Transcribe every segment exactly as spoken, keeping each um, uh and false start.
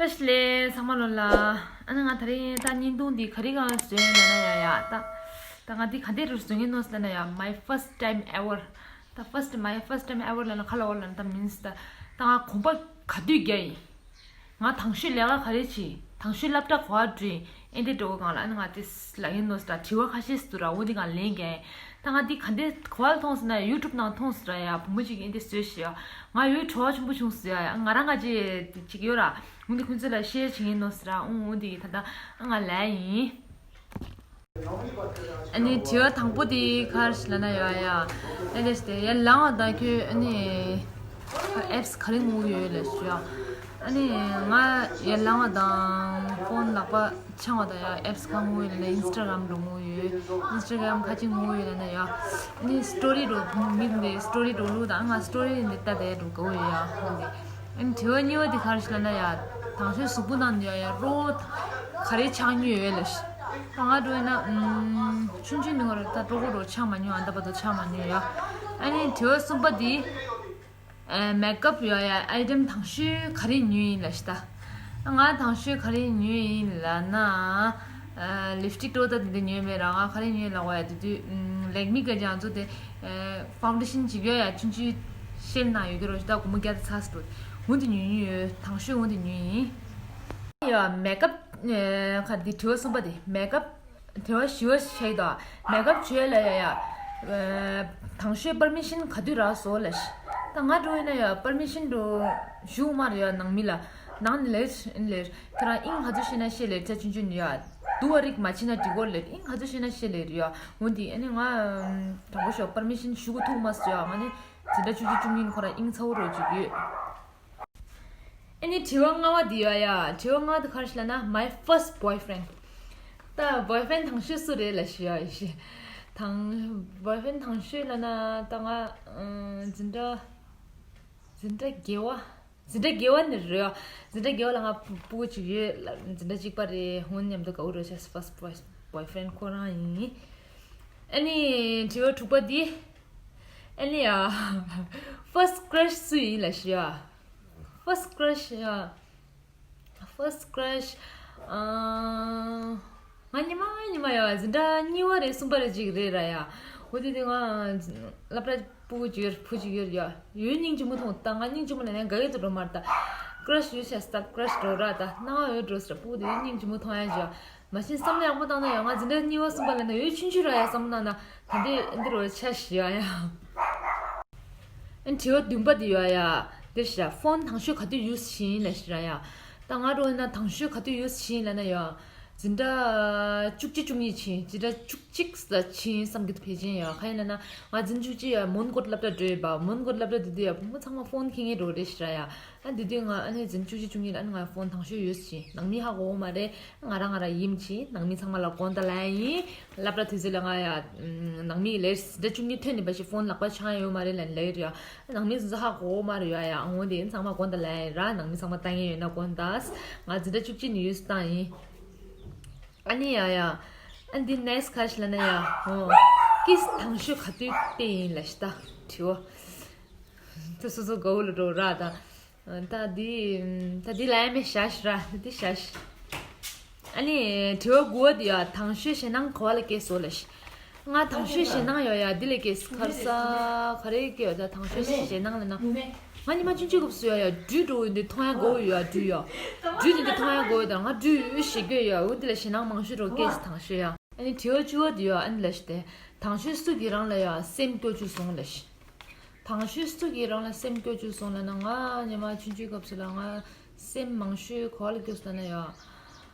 བཀྲ་ཤིས་བདེ་ལེགས་ཚང་མ་ལོ་ལ། ཨ་ནི་ང་དེ་རིང་ད་བརྙན་ཐུང་འདི་ག་རེ་གང་བཟོས་ཡིན་ལབ་ན་ཡ་ཡ། ད་ད་ང་འདི་ག་འདྲས་རུ་བཟོ་ཡིན་ནོ་ཟེར་ན་ཡ། My first time ever. ད་first, my first time ever ལབ་ན་ག་ལབ་དགོས་ལབ་ན། ད་མིན་སི་ད་ད་ང་གོམ་པ་ག་དུས་བརྒྱབ་ཡིན། ང་དང་ཤོས་ལས་ཀ་ག་རེ་བྱེད། དང་ཤོས་སློབ་གྲྭ་ག་པར་འགྲོ་ཡིན། ཨེ་འདི་འགྲོ་གི་སྒང་ལ་ཨ་ནི་ང་དེ་ལབ་ཡིན་ནོ་ཟེར། ད་དྲི་བ་ཁ་ཤས་ཟེར་ར། འོ་འདི་ང་ལན་རྒྱག་ཡིན། ད་ང་འདི་ག་འདྲས་ག་པར་མཐོང་ཟེར་ན་ཡ། ཡུ་ཊུབ་ནང་མཐོང་ཟེར་ར་ཡ། བུ་མོ་གཅིག་གིས་ཨེ་འདི་བཟོས་ཤག་ཡ། ང་ཡོད་བྲོ་བ་ཆེན་པོ་བྱུང་ཟེར་ཡ། ང་རང་ག་ཅེ་ཅིག་ཡོད་ར། འོ་འདི་ཁོང་ཚོ་ལ་ཤེར་བྱེད་ཡིན་ནོ་ཟེར་ར། འོ་འོ་འདི་ད་ད་ང་ལབ་ཡིན། ཨ་ནི་དྲི་བ་དང་པོ་དེ་ག་རེ་ཞིག་ལབ་ན་ཡ་ཡ། ཨེ་འདི་ཟེར་ཡ་ལངས་པ་དང་ཁྱོད་ཨ་ནི་ཨེབ་སི་ག་རེ་ངོ་ཡོད་ལབ་ཞུ་ཡ། ཨ་ནི་ང་ཡ་ལངས་པ་དང་ཕོན་ལག་པ་འཆང་བ་དང་ཡ་ཨེབ་སི་ག་ངོ་ཡོད་ལབ་ན་ཨིན་སི་ཊ་གྷ་རམ་འགྲོ་ངོ་ཡོད། ཨིན་སི་ཊ་གྷ་རམ་ཁ་ཅིག་ངོ་ཡོད་ལབ་ན་ཡ། ཨ་ནི་སི་ཊོ་རི་འགྲོ་མི་འདི་སི་ཊོ་རི་འགྲོ་ལུགས་དང་ང་སི་ཊོ་རི་འདི་ལྟ་དེ་འགྲོ་གོ་ཡོད་ཡ། འོ་འདི། ཨ་ནི་དྲི་བ་གཉིས་པ་འདི་ག་རེ་ཞིག་ལབ་ན་ཡ། དང་ཤོས་གཟུགས་པོ་ནང་ཡ་ཡ་རོ་ག་རེ་ཆགས་མྱོང་ཡོད་ལབ་ཞིག་ང་འགྲོ་ཡིན་ན་ཨུམ་ཆུང་ཆུང་ནི་ང་རོ་ད་རོ་གོ་རོ་ཆགས་མ་མྱོང་། ཨ་ད་བར་དུ་ཆགས་མ་མྱོང་ཡ། ཨ་ནི་དྲི་བ་གསུམ་པ་འདི། ཨ་མེག་ཨབ་ཡ་ཡ་ཨའི་ཊེམ་དང་ཤོས་ག་རེ་ཉོས་ཡིན་ལབ་ཞིག་ད། ང་དང་ཤོས་ག་རེ་ཉོས་ཡིན་ལབ་ན། ཨ་ལིབ་སི་ཊིག་ཏོ་ད་འདི་འདི་ཉོས་མེད་ར། ང་ག་རེ་ཉོས་ལབ་པ་ཡ། དེ་དུས་ཨུམ་ལེག་མི་གི་ང་ཚོ་དེ་ཨ་ཕའུན་ཌེ་ཤན་ཅིག་ཡོད་ཡ། ཆུང་ཆུང་ཤེལ་ནང་ཡོད་ཀྱི་རོ་ཞིག་ད། སྒོར་མོ་བརྒྱ་དང་ཚ་ཟེར་འགྲོ། འོ་འདི་ཉོས་ཉོས་ཡོད། དང་ཤོས་འོ་འདི་ཉོས་ཡིན། ཡ་མེག་ཨབ་ཨ་ག་འདི་དྲི་བ་གསུམ་པ་འདི་མེག་ཨབ། དྲི་བ་བཞི་པ་ཞིག་ད། མེག་ཨབ་བྱས་ལ་ཡ་ཡ། ཨ་དང་ཤོས་པར་མི་ཤན་ག་དུས་རག་སོང་ལབ་ཞིག་ད་ང་འགྲོ་ཡིན་ན་ཡ་པར་མི་ཤན་འགྲོ་ཞུ་མ་རེད་ཡ། ནང་མི་ལ་ནང་ནས་ལེར་ལེར་ཁྱེད་རང་དབྱིངས་ག་ཚོད་ཤེས་ན་ཤེས་ལེར། ཆ་ཆུང་ཆུང་ཡ་དུ་བ་རིག་མ་ཕྱིན་ན་འགྲིག་གོ་ལེར། དབྱིངས་ག་ཚོད་ཤེས་ན་ཤེས་ལེར་ཡ། འོ་འདི་ཨ་ནི་ང་དང་པོ་ཞོག་པར་མི་ཤན་ཞུ་གི་ཐུག་མ་སོང་ཡ། ང་ནི་འཛིན་གྲྭ་བཅུ་གཅིག་བཅུ་གཉིས་ཁོ་རང་དབྱིངས་ཚ་བོ་རོ་ཅིག་ཡོད། ཨ་ནི་དྲི་བ་ལྔ་པ་འདི་ཡོད་ཡ། དྲི་བ་ལྔ་པ་འདི་ག་རེ་ཞིག་ལབ་ན། My first boyfriend. ད་བོའི་ཕྲེན་ཌི་དང་ཤོས་སུ་རེད་ལབ་ཞུ་ཡ་ཡིན་ཞེས། དང་བོའི་ཕྲེན་ཌི་དང་ཤོས་ལབ་ན་ད་ང་ཨ་འཛིན་གྲྭ་འཛིན་གྲྭ་བརྒྱད་པ། འཛིན་གྲྭ་བརྒྱད་པ་ནས་རེད་ཡ། འཛིན་གྲྭ་བརྒྱད་པ་ལ་ང་སྤུ་གུ་གཅིག་ཡོད་ལ། འཛིན་གྲྭ་གཅིག་པ་རེད། ཧོན་མཉམ་དུ་དགའ་བོ་རེད་ཤག first boy- boyfriend ཁོ་རང་ཡིན། ཨ་ནི་དྲི་བ་དྲུག་པ་འདི། ཨ་ནི་ཡ། first crush སུ་ཡིན་ལབ་ཞུ་ཡ། first crush ཡ། first crush ཨ། ང་ཉི་མ་ཉི་མ་ཡ་འཛིན་གྲྭ་གཉིས་པ་རེད་གསུམ་པ་རེད་ཅིག་རེད་ར་ཡ། འོ་དེ་དུས་ང་སློབ་གྲྭ་སྤུ་གུ་ཅིག་ཡོད། བུ་ཅིག་ཡོད་ཡ། ཡོད་སྙིང་རྗེ་མོ་མཐོང་། ད་ང་སྙིང་རྗེ་མོ་ལ་ནས་དགའ་ཡོད་དུ་འགྲོ་མར་ད། crush ཡོད་ཤག་ས་crush འགྲོ་ར། ད་སྣང་བ་ཡོད་འགྲོ་ཟེར། སྤུ་གུ་དེ་ཡོད་སྙིང་རྗེ་མོ་མཐོང་ཡ་ཅིག་ཡ། མ་གཞི་བསམ་བློ་ཡག་པོ་བཏང་ན་ཡང་ང་འཛིན་གྲྭ་གཉིས་པ་གསུམ་པ་ལ་ན་ཡོད་ཆུང་ཆུང་ར་ཡ་བསམ་བློ་བཏང་ན་ད་འདི་འདི་རུ་ཆ་ཞི་ཡ་ཡ། ཨན་དྲི་བ་བདུན་པ་འདི་ཡོད་ཡ། འདི་ཞིག་ཕོན་དང་ཤོས་ག་དུས་ཡུས་བྱེད་ཡིན་ལབ་ཞིག་ར་ཡ། ད་ང་འགྲོ་ཡིན་ན་དང་ཤོས་ག་དུས་ཡུས་བྱེད་ཡིན་ལབ་ན་ཡ། འཛིན་གྲྭ་བཅུ་གཅིག་བཅུ་གཉིས་ཕྱིན། འཛིན་གྲྭ་བཅུ་གཅིག་ལ་ཕྱིན་བསམ་གྱི་འདུག་ཕལ་ཆེར་ཡ། ག་ཡིན་ལབ་ན་ང་འཛིན་བཅུ་གཅིག་ཡ་མོན་གྷོ་སློབ་གྲྭ་འགྲོ་ཡོད་པ། མོན་གྷོ་སློབ་གྲྭ་འདི་དུས་ཡ་བུ་མོ་ཚང་མ་ཕོན་འཁྱེར་མཁན་འགྲོ་རེད་ཞིག་ར་ཡ། ཨ་འདི་དུས་ང་ཨ་ནི་འཛིན་བཅུ་གཅིག་བཅུ་གཉིས་ལ་ཨ་ནི་ང་ཕོན་དང་ཤོས་ཡོད་ཕྱིན། ནང་མི་ཧ་གོ་མ་རེད། ང་རང་ང་རང་ཡིན་ཕྱིན། ནང་མི་ཚང་མ་ལ་དགོངས་དག་ལན་ཡིན། སློབ་གྲྭ་དུས་ཚོད་ལ་ང་ཡ་ནང་མི་ལས་འཛིན་གྲྭ་བཅུ་གཉིས་ཐོན་ནས་པ་ཞིག་ཕོན་ལག་པ་འཆང་ཡོད་མ་རེད་ལབ་ལབ་ཡོད་ཡ། ནང་མི་ཚོ་ཧ་གོ་མ་རེད་ཡ་ཡ། འོ་དེ་ཚང་མ་དགོངས་དག་ལན་ཡིན་ར། ནང་མི་ཚང་མ་ལྟ་མཁན་ཡོད་ན་དགོངས་དག་ང་འཛིན་གྲྭ་བཅུ་གཅིག་ནས་ཡུས་བཏང་ཡིན། ཨ་ནི་ཡ་ཡ། ཨ་འདི་ནེག་སི་ག་ཞིག་ལབ་ན་ཡ། ཧོ། ཀིས་དང་ཤོས་ག་དུས་སྤེལ་ཡིན་ལབ་ཞིག་ད་དྲི་བ། ད་སོ་སོ་དགའ་བོ་ལ་འགྲོ་ར་ད། ད་འདི་ད་འདི་ལ་ཡ་མེ་བྱ་ཞིག་ར། ད་འདི་བྱ་ཞིག་ཨ་ནི་དྲི་བ་དགུ་པ་འདི་ཡ། དང་ཤོས་ཞེད་སྣང་ག་བ་ལ་སྐྱེས་སོང་ལབ་ཞིག་ང་དང་ཤོས་ཞེད་སྣང་ཡོད་ཡ། འདི་ལ་སྐྱེས་སོང་། ཁར་ས་ག་རེ་སྐྱེས་ཡོད་ད། དང་ཤོས་ཞེད་སྣང་ལབ་ན། ང་ཉི་མ་ཆུང་ཆུང་སྐབས་སུ་ཡ་ཡ་སྦྲུལ་འགྲོ་འོ་འདི་མཐོང་ཡ་དགའ་བོ་ཡོད་ཡ། སྦྲུལ་ཡ། སྦྲུལ་འདི་འདི་མཐོང་ཡ་དགའ་བོ་ཡོད་ད། ང་སྦྲུལ་ཞེད་སྐྱོ་ཡོད་ཡ། འོ་འདི་ལ་ཞེད་སྣང་མང་ཤོས་འགྲོ་སྐྱེས་སོང་དང་ཤོས་ཡ། ཨ་ནི་དྲི་བ་བཅུ་པ་འདི་ཡ། ཨ་ནི་ལབ་ཞིག་དེ། དང་ཤོས་སུ་གིས་རང་ལ་ཡ་སེམས་སྐྱོ་བཅུག་སོང་ལབ་ཞིག་དང་ཤོས་སུ་གིས་རང་ལ་སེམས་སྐྱོ་བཅུག་སོང་ལབ་ན། ང་ཉི་མ་ཆུང་ཆུང་སྐབས་སུ་ལ་ང་སེམས་མང་ཤོས་ག་བ་ལ་སྐྱོ་སོང་ལབ་ན་ཡ།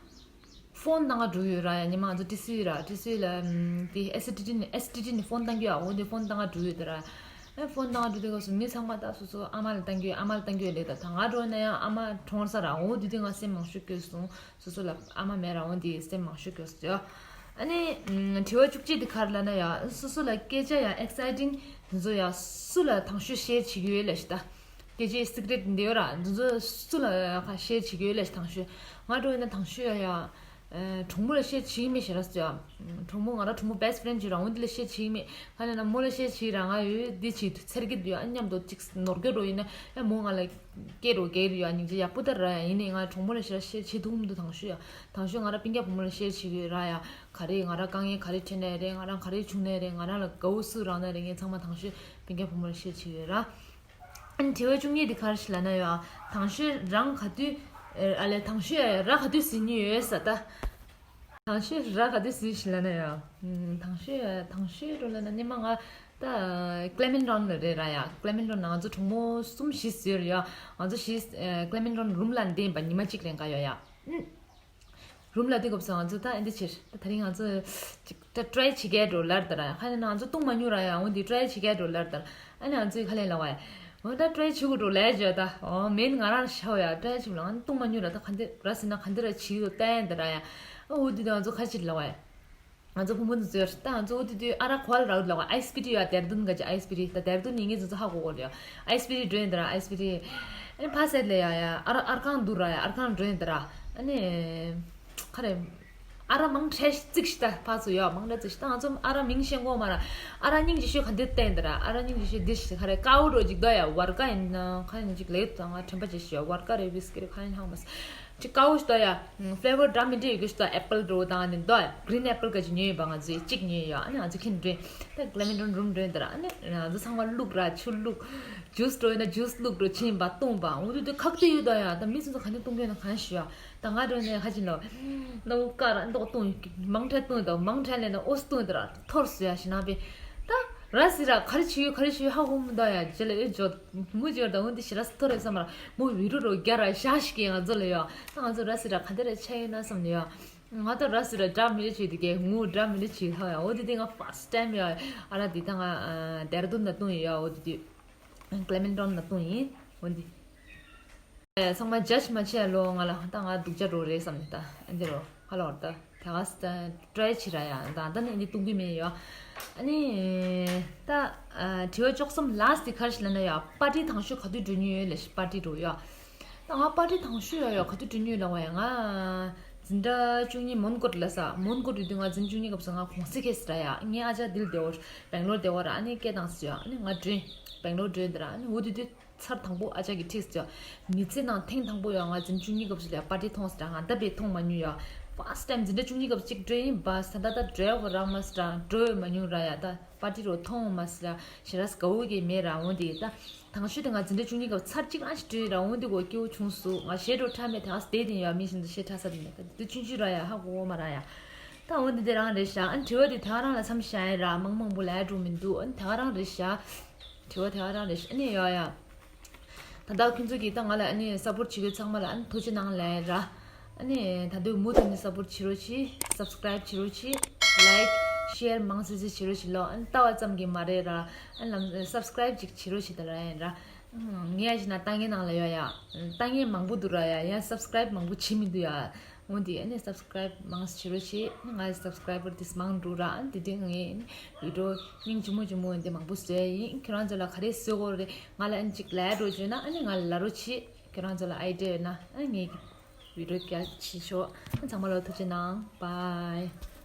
ཕོན་བཏང་ག་འགྲོ་ཡོད་ར་ཡ། ཉི་མ་ང་ཚོ་ཏི་སི་ཝི་ར། ཏི་སི་ཝི་ལ་ཨམ་དེ་ཨེ་སི་ཊི་ཌི་ནས་ཨེ་སི་ཊི་ཌི་ནས་ཕོན་བཏང་གི་ཡོད་ཡ། འོ་དེ་ཕོན་བཏང་ག་འགྲོ་ཡོད་དེ་ར། ཨེ་ཕོན་བཏང་ག་འགྲོ་དུས་སྐབས་སུ་མི་ཚང་མ་ད་སོ་སོ་ཨ་མ་ལ་བཏང་གི་ཡོད། ཨ་མ་ལ་བཏང་གི་ཡོད་ལབ་ད། ད་ང་འགྲོ་ན་ཡང་ཨ་མ་གྲོངས་ས་ར། འོ་དེ་དུས་ང་སེམས་མང་ཤོས་སྐྱོ་སོང་། སོ་སོ་ལ་ཨ་མ་མེད་ར། འོ་དེ་སེམས་མང་ཤོས་སྐྱོ་སོང་ཡ། ཨ་ནི་ཨམ་དྲི་བ་བཅུ་གཅིག་དེ་ག་རེ་ལབ་ན་ཡ། སོ་སོ་ལ་སྐད་ཆ་ཡ་ཨེག་སའི་ཊིང་དེ་ཚོ་ཡ་སུ་ལ་དང་ཤོས་ཤེར་བྱེད་ཀྱི་ཡོད་ལབ་ཞིག་ད། སྐད་ཆའི་སི་ཀི་རེཊ་འདི་ཡོད་ར། འདི་ཚོ་སུ་ལ་ཁ་ཤེར་བྱེད་ཀྱི་ཡོད་ལབ་ཞིག་དང་ཤོས། ང་འགྲོ་ཡིན་ན་དང་ཤོས་ཡ་ཡ། གྲོགས་མོ་ལ་བཤད་བྱེད་ཀྱི་མེད་ཞེ་ར་ཟེར། གྲོགས་མོ་ང་རང་གྲོགས་མོ་best friend་ཅིག་རང་འོ་འདི་ལ་བཤད་བྱེད་ཀྱི་མེད། ཁ་ནས་ན་མོ་ལ་བཤད་བྱེད་ར་ང་ཡོད་འདི་བྱེད་འཚེར་གྱི་འདུག་ཨ། མཉམ་དུ་ཅིག་ནོར་གྱི་འགྲོ་ཡིན་ན་ཨ་མོ་ང་ལ་སྐད་འགྲོ་གེ་རེད་ཡ། སྙིང་རྗེ་ཡག་པོ་ལྟར་ར་ཡ། ཡིན་ནའི་ང་གྲོགས་མོ་ལ་ཞེ་ར་བཤད་བྱེད་ཐུབ་མི་འདུག་དང་ཤོས་ཡ། དང་ཤོས་ང་རང་སྤུན་ཀྱག་བུ་མོ་ལ་བཤད་བྱེད་གི་ར་ཡ། ག་རེ་ང་རང་དཀའ་ངལ་ག་རེ་འཕྲད་ནའི་རེད། ང་རང་ག་རེ་བྱུང་ནའི་རེད། ང་རང་ལ་དགའ་བོ་སུ་རག་ནའི་རེད། ངས་ཚང་མ་དང་ཤོས་སྤུན་ཀྱག་བུ་མོ་ལ་བཤད་བྱེད་གི་ར། ཨ་ནི་དྲི་བ་བཅུ་གཉིས་འདི་ག་རེ་ཞིག་ལབ་ན་ཡོད་ཨ། དང་ཤོས་རང་ག་དུས་ཨ་ལས་དང་ཤོས་ར་ག་དུས་ཟིན་ནི་ཡོད་ས་ད། དང་ཤོས་ར་ག་དུས་ཟིན་ཞིག་ལབ་ན་ཡོད་ཨ། དང་ཤོས་དང་ཤོས་རོ་ལབ་ན་ཉི་མ་ང་ད་Clementon་ལ་རེད་ར་ཡ། Clementon་ན་ང་ཚོ་གྲོགས་མོ་གསུམ་བཞི་ཟེར་ཡོད་ཨ། ང་ཚོ་བཞི་Clementon་རུམ་ལ་འདེམས་པ་ཉི་མ་གཅིག་རེ་འགའ་ཡོད་ཡ། རུམ་ལ་དེ་སྐབས་སུ་ང་ཚོ་ད་ཨེ་འདི་ཕྱིར་ད་དེ་རིང་ང་ཚོ་ཅིག་ད་try་བྱེད་གས་འགྲོ་ལར་ད་ར། ཁ་ནས་ང་ཚོ་བཏུང་མ་མྱོང་ར་ཡ། འོ་འདི་try་བྱེད་གས་འགྲོ་ལར་ད་ར། ཨ་ནི་ང་ཚོའི་ཁ་ལས་ལ་བ་ཡ། འོ་ད་try་བྱེད་དགོས་འགྲོ་ལས་བྱོས་ད། འོ་མེན་ང་རང་ཤའོ་ཡ། try་བྱེད་ལ་ང་བཏུང་མ་མྱོང་ར། ད་ག་འདི་ར་ཟིན་ན་ག་འདི་ར་བྱེད་དོ་བསྟན་ད་ར་ཡ། ཨ་འོ་འདི་ད་ང་ཚོ་ཁ་ཕྱིར་ལ་བ་ཡ། ང་ཚོ་ཕུང་པོ་འདི་ཚོ་ཡོད་ད། ང་ཚོ་འོ་དེ་དུས་ཨ་ར་གོ་བ་ལ་རག་ལ་བ། ཨའི་སི་པི་ཏི་ཡོད་ཨ། དེར་དུན་ག་ཅི་ཨའི་སི་པི་ཏི་ད། དེར་དུན་ནི་ངེད་ཚོ་ཚོ་ཧ་གོ་གོ་ལ་ཡོད། ཨའི་སི་པི་ཏི་འགྲོ་ཡིན་ད་ར། ཨའི་སི་པི་ཏི། ཨ་ནི་ཕ་སེད་ལ་ཡ་ཡ་ཨ་ར་ཨར་ཁང་འདུག་ར་ཡ། ཨར་ཁང་འགྲོ་ཡིན་ད་ར། ཨ་ནི་ག་རེ་ཨ་ར་མང་ཁྲལ་རྩིག་ཤི་ད་ཕ་ཚོ་ཡོད་མང་ཁྲལ་རྩིག་ཤི་ད། ང་ཚོ་ཨ་ར་མིང་ཤེས་གོ་མ་ར། ཨ་ར་སྙིང་རྗེ་ཤོས་ག་འདི་བསྟན་ད་ར། ཨ་ར་སྙིང་རྗེ་ཤོས་འདི་ཤི་ག་རེ་ཀའུ་རོ་ཅིག་ད་ཡ། ཝར་ཀ་ཡིན་ན་ཁ་ཡིན་ཅིག་ལེགས་ད་ང་དྲན་པ་ཅིག་ཤི་ཡ། ཝར་ཀ་རེ་བིས་ཀི་རེ་ཁ་ཡིན་ཧང་མ་སི། ཅིག་ཀའུ་ཞིག་ད་ཡ། flavor་འདྲ་མི་འདྲ་ཡོད་གི་ཞིག་ད། apple་འདྲ་བོ་དང་ནི་ད་green apple་ག་ཅིག་ཉོས་ཡོད་པ། ང་ཚོས་གཅིག་ཉོས་ཡོད། ཨ་ནི་ང་ཚོ་ཁྱིམ་འགྲོ་ད་Clementon་རུམ་འགྲོ་ད་ར། ཨ་ནི་ང་ཚོ་ཚང་མ་བླུགས་ར་ཆུ་བླུགས། juice་འདྲ་བོ་ཡིན་ན་juice་བླུགས་འགྲོ་ཕྱིན་པ་བཏུང་པ། འོ་དུས་དུས་ཁག་དེ་ཡོད་ད་ཡ། ད་མི་སུ་ཚོ་ག་ནས་བཏུང་གི་ཡོད་ན་གང་ཞུ་ཡ། ད་ང་འགྲོ་ནས་ཧ་ཅིན་ལོ། ནོ་ཀ་ར་མདོག་བཏུང་མང་ཁྲ་བཏུང་ད། མང་ཁྲ་ལས་ན་ཨོ་སི་བཏུང་ད་ར་ཐོར་སུ་ཡ་ཞིག་ན་པས། ད་ར་སི་ར་ག་རེ་བྱེད་ཡོད་ག་རེ་བྱེད་ཡོད་ཧ་གོ་མི་ད་ཡ། རྗེས་ལ་ཨེ་འཇོ་མུ་འཇོ་ད་འོ་འདི་ཞི་ར་སི་ཐོ་རེ་བསམ་ར་མོ་བི་རུ་རོ་རྒྱ་ར་ཤ་ཞིག་གི་ང་ཚོ་ལ་ཡོད། ད་ང་ཚོ་ར་སི་ར་ག་འདི་ར་ཆ་ཡོད་ན་བསམ་ནས་ཡོད། ང་ད་ར་སི་ར་འདྲ་མི་རེ་བྱེད་དུ་གས་ངུ་འདྲ་མི་རེ་བྱེད་ཧ་ཡ། འོ་འདི་འདི་ང་first time་ཡ། ཨ་ར་འདི་ད་ང་ཨ་དེར་དུན་ན་བཏུང་ཡོད་ཡ། འོ་འདི་འདི་Clementon་ན་བཏུང་ཡིན། འོ་འདི་ཚང་མ་judge་མ་བྱེད་ལོ། ང་ལ་ད་ང་སྡུག་ཅག་འགྲོ་རེད་བསམ་ནས་ད་ཨ་འདི་རོ་ཧ་ལོ་ད་ད་ག་ས་try་བྱེད་ར་ཡ། ད་ད་ནི་འདི་བཏུང་གི་མེད་ཡོད། ཨ་ནི་ད་དྲི་བ་བཅུ་གསུམ་last་དེ་ག་རེ་ཞིག་ལབ་ན་ཡ། པར་ཊི་དང་ཤོས་ག་དུས་འགྲོ་མྱོང་ཡོད་ལབ་ཞིག་པར་ཊི་འགྲོ་ཡ། ད་ང་པར་ཊི་དང་ཤོས་ཡ་ཡ་ག་དུས་འགྲོ་མྱོང་ཡོད་ལབ་བ་ཡ། ང་འཛིན་གྲྭ་བཅུ་གཉིས་མོན་གྷོ་ལ་ས་མོན་གྷོ་འགྲོ་དུས་ང་འཛིན་བཅུ་གཉིས་སྐབས་སུ་ང་གུང་སེང་ཁེ་སི་ར་ཡ། ངའི་ཨ་ཅག་འདིར་བསྡད་ཡོད། སྦེང་ལོར་བསྡད་ཡོད་ར། ཨ་ནི་སྐད་བཏང་སི་ཡ། ཨ་ནི་ང་འགྲོ་སྦེང་ལོར་འགྲོ་འདི་ར། ཨ་ནི་འོ་དུས་དུས། ཚར་དང་པོ་ཨ་ཅག་གིས་ཁྲིད་ཟེར། མི་ཚེ་ནང་ཐེངས་དང་པོ་ཡོང་ང་འཛིན་བཅུ་གཉིས་སྐབས་སུ་ལ་པར་ཊི་མཐོང་ཟེར། ང་ད་བས་མཐོང་མ་མྱོང་ཡ། first time་འཛིན་གྲྭ་བཅུ་གཉིས་སྐབས་གཅིག་འགྲོ་ཡིན་པ་ས་ད་ད་འགྲོ་ཡ་གོ་རག་མ་ཟེར། འགྲོ་ཡོད་མ་མྱོང་ར་ཡ། ད་པར་ཊི་རོ་མཐོང་མ་ཟེར། ཞེ་ར་དགའ་བོ་གི་མེད་ར། འོ་དེ་ད་དང་ཤོས་དེ་ང་འཛིན་གྲྭ་བཅུ་གཉིས་སྐབས་ཚར་གཅིག་ཨ་ཞིག་འགྲོ་ཡིན་ར། འོ་དེ་གོ་སྐྱེ་བོ་བྱུང་སུ་ང་ཞེ་འགྲོ་ཁྲ་མེད་དེ་ཨ་སི་དེ་དེ་ཡ་མི་བཞིན་དུ་ཞེ་ཁྲ་ས་དེ་མེད། ད་དེ་ཆུང་ཆུང་ར་ཡ་ཧ་གོ་མ་ར་ཡ། ད་འོ་འདི་དེ་རང་རེད་ཤག་ཨ་ནི་དྲི་བ་དེ་དེ་ག་རང་ལ་མཚམས་བཞག་ཡིན་ར། མང་མང་པོ་ལབ་འགྲོ་མི་འདུག་ཨ་ནི་དེ་ག་རང་རེད་ཤག་དྲི་བ་དེ་ག་རང་རེད་ཤག་ཨ་ནི་ཡ་ཡ། ད་ལྟ་ཁྱོད་ཚོ་གིས་ད་ང་ལ་ཨ་ནི་support་བྱེད་མཁན་ཚང་མ་ལ་ཨ་ནི་ཐུགས་རྗེ་གནང་ལབ་ར། ཨ་ནི་ད་དུང་མུ་མཐུད་ནས་support་བྱེད་རོགས་གྱིས། subscribe་བྱེད་རོགས་གྱིས། like share་མང་ཙམ་ཙམ་བྱེད་རོགས་གྱིས་ལོ། ཨ་ནི་ལྟ་བ་ཙམ་གྱིས་མ་རེད་ར། ཨ་ནི་ལམ་subscribe་ཅིག་བྱེད་རོགས་གྱིས་ད་ལབ་ཡིན་ར། ངས་ཡ་ཞིག་ན་ལྟ་མཁན་ནང་ལ་ཡོད་ཡ། ལྟ་མཁན་མང་པོ་འདུག་ར་ཡ། ཡ་subscribe་མང་པོ་བྱེད་མི་འདུག་ཡ། འོ་འདི་ཨ་ནི་subscribe་མང་ཙམ་བྱེད་རོགས་བྱེད། ང་ཡི་subscriber་དེ་མང་འགྲོ་ར། ཨ་ནི་དེ་དུས་ངས་ཨ་ནི་video་སྙིང་རྗེ་མོ་རྗེ་མོ་འདི་མང་པོ་བཟོས་ཡིན། ཁྱེད་རང་ཚོ་ལ་ག་རེ་བཟོས་དགོས་རེད། ང་ལ་ཨ་ནི་ཅིག་ལབ་རོགས་བྱོས་ན་ཨ་ནི་ང་ལ་ལབ་རོགས་བྱེད། ཁྱེད་རང་ཚོ་ལ་idea་ཡོད་ན་ཨ་ནི་ངས་video་རྒྱག་བྱེད་ཆོག་ཨ་ཚང་མ་ལ་ཐུགས་རྗེ་གནང་། bye།